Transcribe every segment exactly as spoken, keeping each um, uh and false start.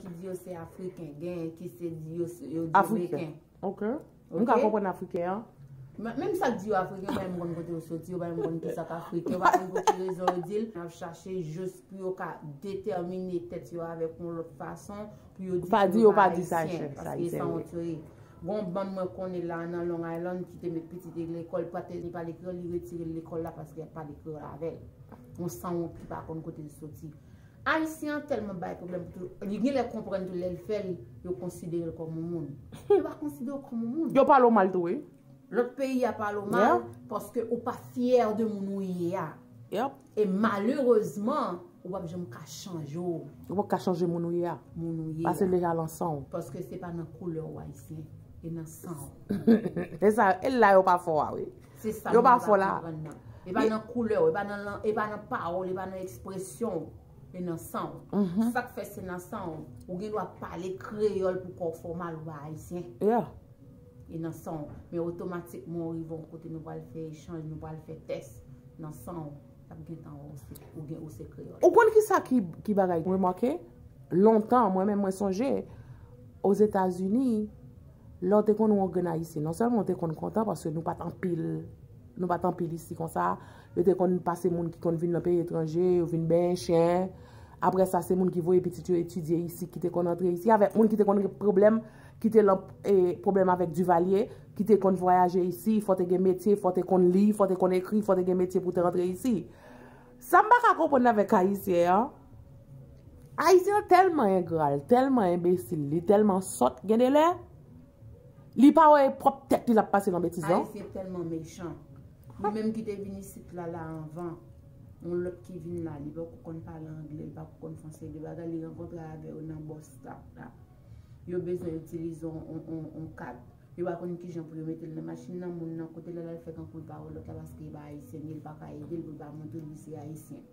Ki di yo se Afriken, genyen ki se di yo, yo Afriken. Jemeken. Ok. M ka konprann Afriken an. Men, menm sa k di yo Afriken, yo pa menm konn kote yo soti, yo pa menm konn ki sa k Afriken, yo pa konn pou ki rezon yo di l. Y ap chache jis pou yo ka detèmine tèt yo avèk yon lòt fason, pou yo di ke yo pa Ayisyen, paske sa wont yo ye. Gon bann mwen konnen la nan Long Island ki te met pitit li lekòl, pa te li pale kreyòl, li retire l lekòl la paske y ap pale kreyòl avè l. Yon sanwont ki pa konn kote l soti. Ayisyen an tèlman bay pwoblèm pou tout. Li genlè konprann tou lè l fè l, yo konsidere l kòm yon moun. Yo pa konsidere w kòm yon moun. Yo pale w mal tou, wi. Lòt peyi a pale w mal paske ou pa fyè de moun ou ye a. E malerezman, ou p ap janm ka chanje w. Ou p ap ka chanje moun ou ye a. Moun ou ye a. Paske l deja nan san w. Paske se pa nan koulè w Ayisyen, e nan san w. E sa, e la yo pa fò a, wi. Se sa moun pa konprann nan. E pa nan koulè w, e pa nan, e pa nan pawòl, e pa nan ekspresyon w, e nan san w. Sa k fè se nan san w. Ou gen dwa pale kreyòl pou kò w fè w mal, ou pa Ayisyen. E nan san w. Men otomatikman ou rive yon kote nou pral fè echanj, nou pral fè tès. Nan san w, y ap gentan wè ou se, ou gen, ou se kreyòl. Ou konn ki sa ki, ki bagay mwen remake? Lontan, mwen menm mwen sonje, Ozetazini, lè w te konn wè yon grenn Ayisyen, non sèlman w te konn kontan paske nou pa t anpil, nou pa t anpil isi konsa, yo te konn pase moun ki konn vin nan peyi etranje, yo vin benyen chen. Apre sa, se moun ki voye pitit yo etidye isi, ki te konn antre isi, avèk moun ki te konn gen pwoblèm, ki te lan e, pwoblèm avèk Divalye, ki te konn vwayaje isi, fò te gen metye, fò te konn li, fò te konn ekri, fò te gen metye pou te rantre isi. Sa m pa ka konprann avèk Ayisyen an, Ayisyen an tèlman engra, l tèlman enbesil, li tèlman sòt, gen de lè, li pa wè e pwòp tèt li l ap pase nan betiz lan. Ayisyen tèlman mechan. Li menm ki te vin isit la, la anvan, yon lòt ki vin la, li poko konn pale anglè, li poko konn franse, de bagay li rankontre avè yo nan bus stop la. Yo bezwen itilize yon, yon, yon, yon kat. Yo pa konn kijan pou yo mete l nan machin nan, moun nan kote l al, al fè kankou l pa wè lòt la paske li pa ayisyen, li pa ka ede l pou l pa montre l li se ayisyen.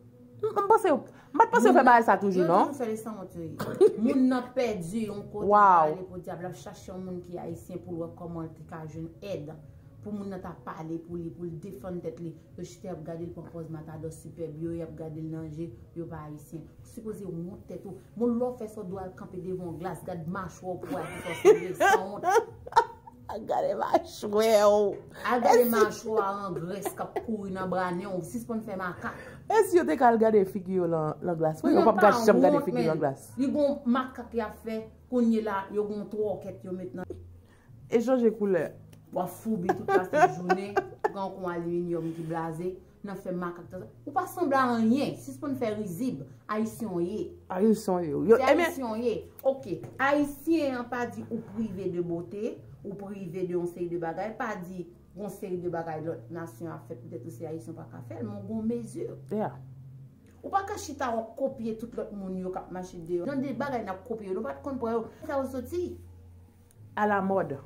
M, m panse yo, m pa t panse yo fè bagay sa toujou, non? Yo toujou fè l, e sanwont yo ye. Moun nan pèdi yon kote l ale podyab, l ap chache yon moun ki ayisyen pou l wè kòman l te ka jwenn èd. Pou moun nan ta pale pou li, pou l defann tèt li. Yo chita, y ap gade l pran pòz matadò sipèb yo, y ap gade l nan je, yo pa ayisyen. Ou sipoze wont tèt ou. Bon, lè w fè sa, w dwe al kanpe devan yon glas, gad machwè w pou w wè a ki sa w sanble, sanwont. Gade machwè w. Al gade machwè w a an grès k ap kouri nan bra nen w. Sispann fè makak. E si yo te ka al gade figi yo lan, lan glas? Wi, yo p ap gad, janm gade figi yo lan glas. Li gon makak y ap fè, kounye la, yo gon twòkèt yo met nan. E chanje koulè. W ap foubi tout lasent jounen, pran yon aliminyòm ki blaze, nan fè makak tan. Ou pa sanble a anyen, sispann fè rizib, ayisyen w ye. Ayisyen w ye. Yo, se ayisyen w ye. Ok, ayisyen an pa di ou prive de bote, ou prive de yon seri de bagay, pa di yon seri de bagay lòt nasyon ap fè poutèt ou se ayisyen w pa ka fè l, men w gon mezi. Yeah. Ou pa ka chita w ap kopye tout lòt moun yo k ap mache deyò. Jan de bagay n ap kopye yo, nou pa t konn pran yo. Sa yo soti. Alamòd.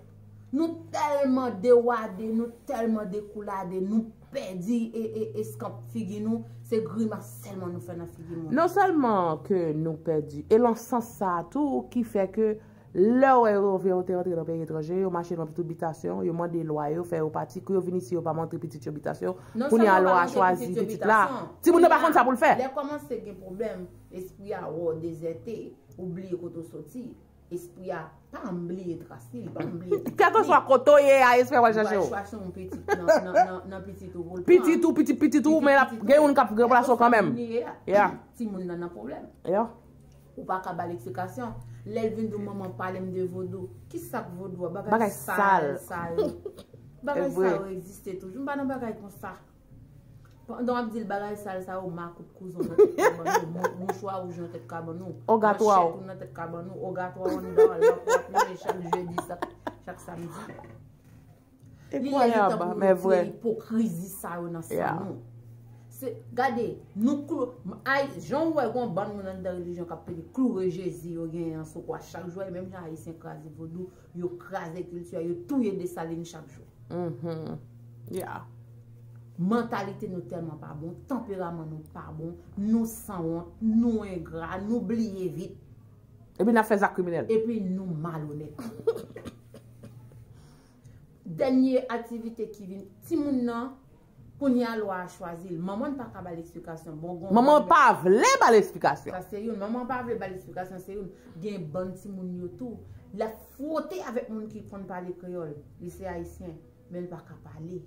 Nou tèlman dewade, nou tèlman dekoulade, nou pèdi e, e, eskanp figi nou, se grimas sèlman nou fè nan figi moun. Non sèlman ke nou pèdi, e lan sans sa a tou ki fè ke lè w wè yo vle yo te rantre nan peyi etranje, yo mache nan tout bitasyon, yo mande lwa yo, fè yo pati, kou yo vin isi yo pa montre pitit yo bitasyon. Kounye a lwa a chwazi pitit la. Timoun nan pa konn sa pou l fè. Lè kòmanse gen pwoblèm, espri a wè w dezète, ou bliye kote w soti. Espri a pa janm bliye tras li, li pa janm bliye pitit li. Kèlkeswa kote w ye a, espri a pral chache w. Ou pral chache yon pitit nan, nan, nan, nan pitit ou pou l pran. Pitit ou, pitit pitit ou, men l ap gen youn k ap ranplase w kanmenm. Yeah. Timoun nan nan pwoblèm. Yeah. Ou pa ka ba l eksplikasyon. Lè l vin di w, manman, pale m de vodou. Ki sa k vodou a? Bagay sal sa yo. Bagay sa yo egziste toujou. M pa nan bagay konsa. Pandan w ap di l bagay sal sa yo, makout kouzon nan tèt kabann ou, mou-, mouchwa wouj nan tèt kabann ou, manchèt ou nan tèt kabann ou, ogatwa w anndan an, lapwa ap leve chak jedi, chak, chak samdi. Li lè li tan pou retire ipokrizi sa yo nan san nou. Se, gade, nou klou-, ay, jan w wè gon bann moun anndan relijyon k ap pede kloure Jezi yo genyen an sou kwa chak jou, e menm jan Ayisyen kraze vodou, yo kraze kilti a, yo touye Desalin chak jou. Yeah. Mantalite nou tèlman pa bon, tanperaman nou pa bon, nou sanwont, nou engra, nou bliye vit. Epi n ap fè zak kriminèl. Epi nou malonèt. Dènye aktivite ki vin, timoun nan, Kounye a lwa a chwazi l. Manman l pa ka ba l eksplikasyon. Bon, gon Manman l pa vle ba l eksplikasyon. Sa se youn. Manman pa vle ba l eksplikasyon, se youn. Gen bann timoun yo tou. L ap fwote avèk moun ki konn pale kreyòl. Li se ayisyen, men l pa ka pale.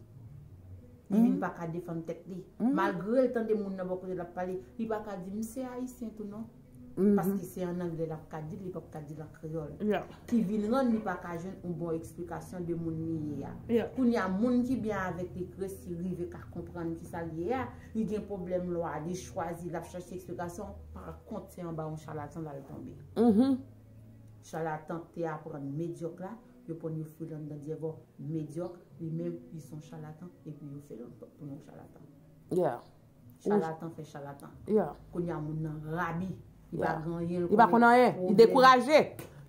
Li vin pa ka defann tèt li. Malgre l tande moun nan bò kote l ap pale, li pa ka di, "M se ayisyen tou non." Paske se an anglè l ap ka di l, li p ap ka di l an kreyòl. Ki vin rann li pa ka jwenn yon bon eksplikasyon de moun li ye a. Kounye a, moun ki byen avèk li k resi rive ka konprann kisa l ye a, li gen pwoblèm lwa, li chwazi, l ap chache eksplikasyon, pa kont se anba yon chalatan l al tonbe. Chalatan k te aprann medyòk la, yo pran yo fout anndan dyèvò medyòk, li menm, li se yon chalatan, epi yo fè l pou yon chalatan. Chalatan fè chalatan. Kounye a moun nan rabi. Li pa gen anyen, li pa konn anyen. Li dekouraje.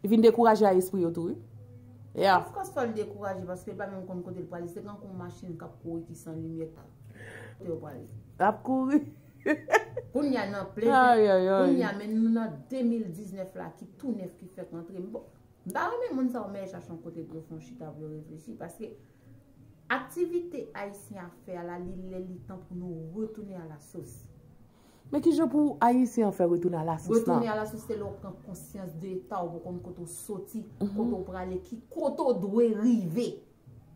Li vin dekouraje a espri yo tou, wi. Of course, fò l dekouraje, paske li pa menm konn kote l prale. Se tankou yon machin k ap kouri ki san limyè. Kote yo prale? L ap kouri. Kounye a nan plen, kounye a, men nou nan de mil diznèf la, ki tou nèf, ki fèk antre. Bon, m pa renmen moun sa yo, men chache yon kote pou yo fè yon chita pou yo reflechi, paske aktivite ayisyen ap fè a la, li lè li tan pou nou retounen a la sous. Men kijan pou ayisyen an fè retounen a la sous lan? Retounen a la sous se lè w pran konsyans de eta w, pou konn kote w soti, kote w prale, ki kote w dwe rive.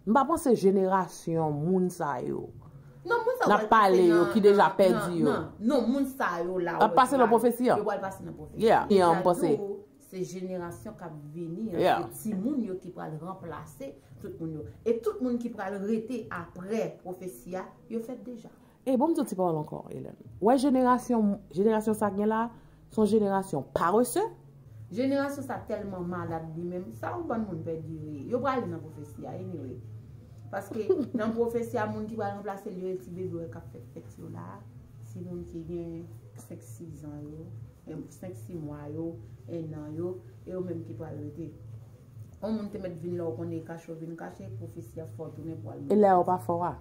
M pa panse jenerasyon moun sa yo n ap pale yo ki deja pèdi yo. Non, moun sa yo la, ap pase nan pwofesi an. Yo pral pase nan pwofesi an. Yeah, m panse. Se jenerasyon k ap vini an, se timoun yo ki pral ranplase tout moun yo. E tout moun ki pral rete apre pwofesi a, yo fèt deja. E bon, m di yon ti pawòl ankò, Hélène. Wè jenerasyon, jenerasyon sa gen la, se yon jenerasyon parese. Jenerasyon sa tèlman malad li menm, sa yon bann moun pèdi yo ye. Yo prale nan pwofesi a, anyway. Paske nan pwofesi a, moun ki pral ranplase l yo, e ti bebe w wè k ap fèt fèt yo la, ti moun ki gen senk, sis zan yo, senk, sis mwa yo, en an yo, e yo menm ki pral rete. Yon moun te mèt vin la, ou konnen li kache, ou vin kache, pwofesi a fè w tounen pou al. E lè yo pa fè w a.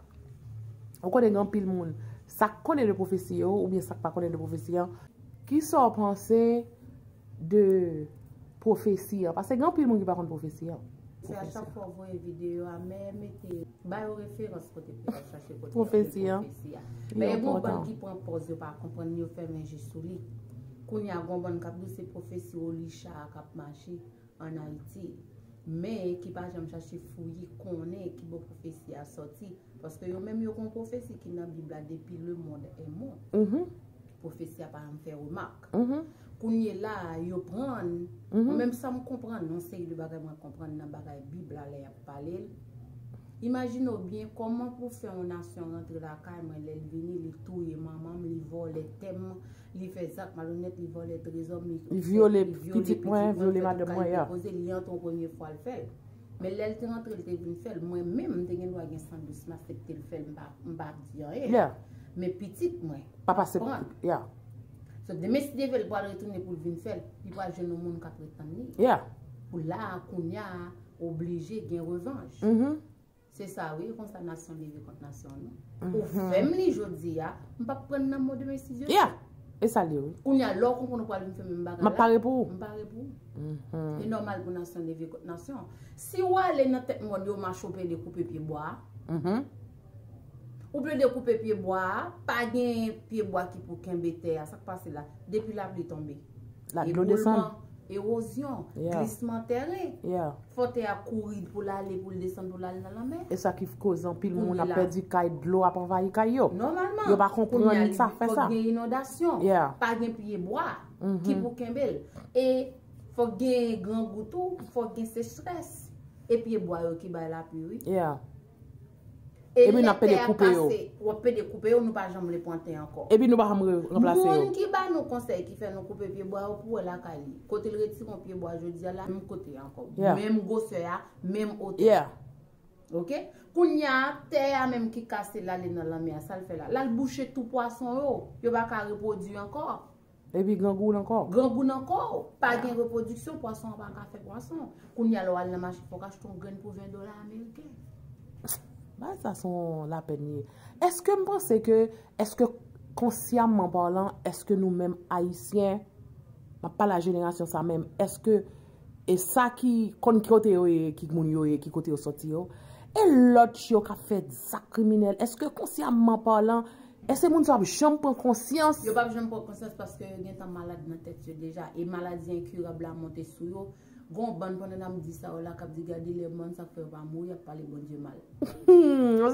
Ou konnen gen anpil moun, sa k konnen de pwofesi yo, oubyen sa k pa konnen de pwofesi an. Kisa w panse de pwofesi an? Paske gen anpil moun ki pa konn pwofesi an. Se a chak fwa w voye videyo a, men mete, ba yo referans kote pou yo chache kote pwofesi an. Men gen yon bann ki pran pòz yo pa konprann, yo fèmen je sou li. Kounye a, gen yon bann k ap di w se pwofesi Olicha a k ap mache ann Ayiti, men ki pa janm chache fouye konnen ki bò pwofesi a sòti, paske yo menm yo gen yon pwofesi ki nan Bib la, depuis le monde est monde. Pwofesi a pa janm fè remak. Kounye la a, yo pran, mwen menm sa m konprann, yon seri de bagay mwen konprann nan bagay Bib la lè y ap pale l. Imajine w byen kòman pou fè yon nasyon rantre lakay mwen, lè l vini, li touye manman m, li vòlè tè m, li fè zak malonèt, li vòlè trezò m, li vyole pitit mwen, vyole madanm mwen, ya. Li antre yon premye fwa, l fè l. Men lè l te rantre, l te vin fè l, mwen menm, m te gen dwa gen san dous m aksepte l fè l, m pa, m pa di anyen. Men pitit mwen, pa pase, ya. So, demen si Dye vle, l pral retounen pou l vin fè l, li pral jwenn yon moun k ap ret tann li. Pou la a, kounye a, oblije gen revanj. Se sa wi, konsa nasyon leve kont nasyon, non. Ou fè m li jodi a, m p ap pran nan mo demen si Dye vle. E sa l ye wi. Kounye a, lè w konprann ou pral vin fè menm bagay la, m ap pare pou ou. M pare pou ou. E nòmal pou nasyon leve kont nasyon. Si w ale nan tèt mòn yo, mache w plede koupe pye bwa a, ou plede koupe pye bwa a, pa gen pye bwa ki pou kenbe tè a, sa k pase la? Depi lapli tonbe. Dlo desann. Ewozyon, glisman tèren. Fò tè a kouri pou l ale, pou l desann, pou l al nan lanmè. E sa ki koz anpil moun ap pèdi kay, dlo ap anvayi kay yo. Nòmalman. Yo pa konprann sa fè sa. Fòk gen inondasyon. Pa gen pye bwa ki pou kenbe l. E fòk gen grangou tou, fòk gen sechrès. E pye bwa yo ki bay lapli, wi. Epi n ap pede koupe yo. W ap pede koupe yo, nou pa janm vle pran tè ankò. Epi nou pa janm re-, ranplase yo. Moun ki ba nou konsèy, ki fè nou koupe pye bwa yo, pou wè lakay li. Kote l retire yon pye bwa jodi a la, menm kote a ankò. Menm gwosè a, menm otè. Oke? Kounye a, tè a menm ki kase l ale nan lanmè a, sa l fè la? L al bouche tou pwason yo. Yo pa ka repwodui ankò. Epi grangou nan kò w. Grangou nan kò w. Pa gen repwodiksyon, pwason an pa ka fè pwason. Kounye a, lè w al nan mache, fò w achte yon grenn pou ven dola ameriken. Bagay sa se yon lapèn li ye. Èske m panse ke, èske konsyaman palan, èske nou menm Ayisyen, m ap pale a jenerasyon sa menm, èske e sa ki konn kote yo ye, ki moun yo ye, ki kote yo sòti yo, E lòt yo k ap fè zak kriminèl, èske konsyamman palan, èske moun sa ap janm pran konsyans? Yo p ap janm pran konsyans paske yo gentan malad nan tèt yo deja. E maladi enkirab la monte sou yo. Gon bann pandan n ap di sa yo la k ap di gade lè mòn sa k fè yo pa mouri, y ap pale Bondye mal. Hmm,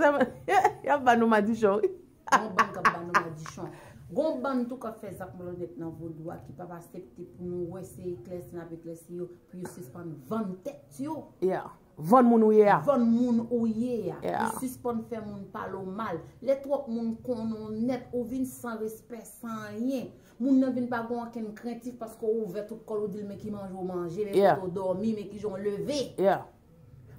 y ap ba nou madichon, wi. Gon bann k ap ba nou madichon. Gon bann tou k ap fè zak malonèt nan vodou a ki p ap aksepte pou nou wè se eklèsi n ap eklèsi yo, pou yo sispann vann tèt yo. Yeah. Vann moun ou ye a. Vann moun ou ye a. Yeah. Ou sispann fè moun pale w mal. Lè twòp moun konnen w nèt, ou vin san respè, san anyen. Moun nan vin pa gen okenn krentif paske ou ouvè tout kò l, ou di l men ki manje w manje, men kote w dòmi, men kijan w leve. Yeah.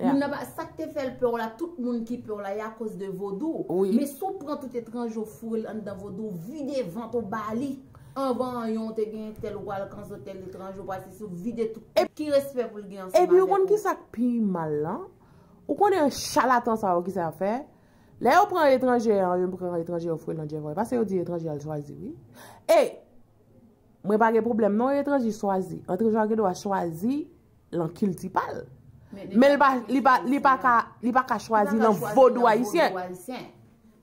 Moun nan pa, sa k te fè l pè w la, tout moun ki pè w la, e akoz de vodou. Men si w pran tout etranje w foure l anndan vodou, w vide vant ou ba li. Anvan anyen w te gen tèl ou pral kanzo tèl etranje, ou pral sesi, w vide tout. Ki respè pou l gen ansanm avèk ou? Epi ou konn ki sa k pi mal lan? Ou konnen chalatan sa yo ki sa y ap fè? Lè yo pran etranje an, yo pran etranje yo foure l nan djèvòy. Paske yo di etranje al chwazi, wi. E mwen pa gen pwoblèm non, etranje chwazi. Etranje a gen dwa chwazi lan kilti pa l. Men li pa, li pa, li pa ka, li pa ka chwazi lan vodou ayisyen.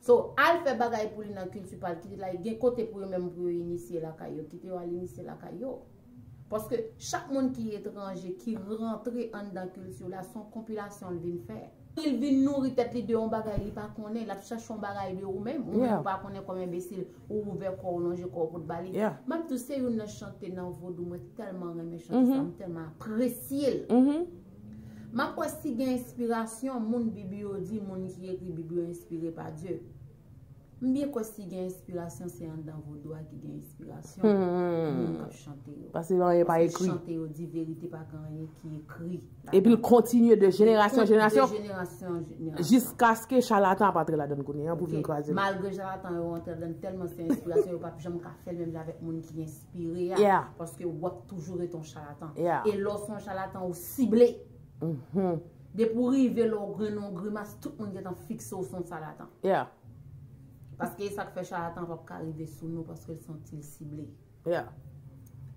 So, al fè bagay pou li nan kilti pa l, kite l al gen kote pou yo menm pou yo inisye lakay yo, kite yo al inisye lakay yo. Paske chak moun ki etranje, ki rantre anndan kilti w la, se yon konpilasyon l vin fè. Li vin nouri tèt li de yon bagay li pa konnen, l ap chache yon bagay de ou menm, ou menm ou pa konnen kòm enbesil, ou ouvè kò w, lonje kò w pou t ba li. M ap di w, se youn nan chante nan vodou, mwen tèlman renmen chante sa, m tèlman apresye l. M ap wè si gen enspirasyon, moun Bib yo di, moun ki ekri Bib yo enspire pa Dye. M byen kwè si gen enspirasyon, se anndan vodou a ki gen enspirasyon. Moun k ap chante yo. Paske anyen pa ekri. Paske chante yo di verite, pa gen anyen ki ekri. Epi l kontinye de jenerasyon an jenerasyon. Jiskaske chalatan ap antre ladan l kounye a pou vin kraze l. Malgre chalatan yo antre ladan l, tèlman se enspirasyon, yo p ap janm ka fè l menm jan avèk moun ki enspire a. Paske w ap toujou rete yon chalatan. E lè w se yon chalatan, ou sible. Depi w rive lè w grennen yon grimas, tout moun gentan fikse w se yon chalatan. Paske e sa k fè chalatan p ap ka rive sou nou, paske l se yon ti l sible.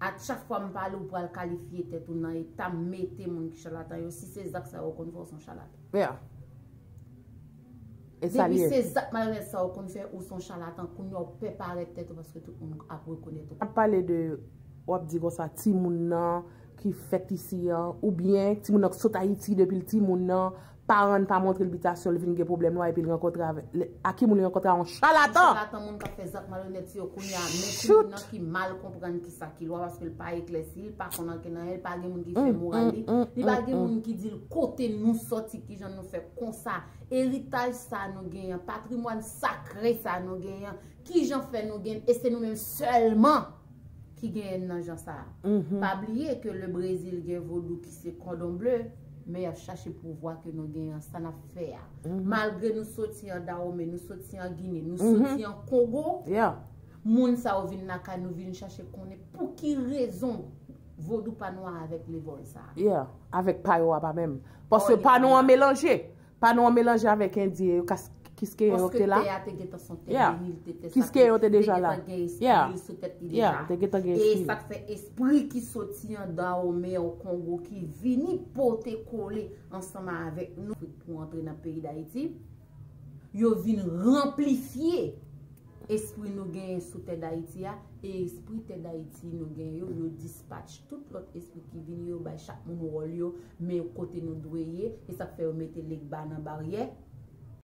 A chak fwa m pale, ou pral kalifye tèt ou nan eta m mete moun ki chalatan yo. Si se zak sa yo konn fè, ou se yon chalatan. Depi se zak malonèt sa yo konn fè, ou se yon chalatan. Kounye a w pè parèt tèt ou paske tout moun ap rekonèt ou. Ap pale de, w ap di konsa, timoun nan ki fèt isi an, oubyen timoun nan k sot Ayiti depi l timoun nan, paran n pa montre l bitasyon, l vin gen pwoblèm nwa epi l rankontre avèk, a ki moun li rankontre a yon chalatan. Chalatan, moun k ap fè zak malonèt yo kounye a, men timoun nan ki mal konprann kisa ki lwa paske l pa eklèsi, l pa konn ankenn anyen, l pa gen moun ki fè moral li, li pa gen moun ki di l kote nou sòti, kijan nou fè konsa, eritaj sa nou genyen, patrimwàn sakre sa nou genyen, kijan fè nou gen, e se nou menm sèlman ki genyen nan jan sa a. Pa bliye ke le Brezil gen vodou ki se kòdon ble, men y ap chache pouvwa ke nou genyen an, sa n ap fè a. Malgre nou soti an Dawome, nou soti an Gine, nou soti an Kongo, moun sa yo vin lakay nou, vin chache konnen pou ki rezon vodou pa nou an avèk levòl sa a. Avèk pa yo a pa menm. Paske pa nou an melanje. Pa nou an melanje avèk endyen yo, kas, kiskeyen yo k te la. Paske tè a te gentan se yon tè beni, li te tè sakre, li te gentan gen espri l sou tèt li deja. E sa k fè espri ki soti an Dawome, an Kongo, ki vini pote kole ansanm avèk nou pou antre nan peyi Dayiti, yo vin ranplifye espri nou genyen sou tè Dayiti a, e espri tè Dayiti nou genyen yo, yo dispatch tout lòt espri ki vini yo, bay chak moun wòl yo, men kote nou dwe ye, e sa k fè yo mete Legba nan baryè.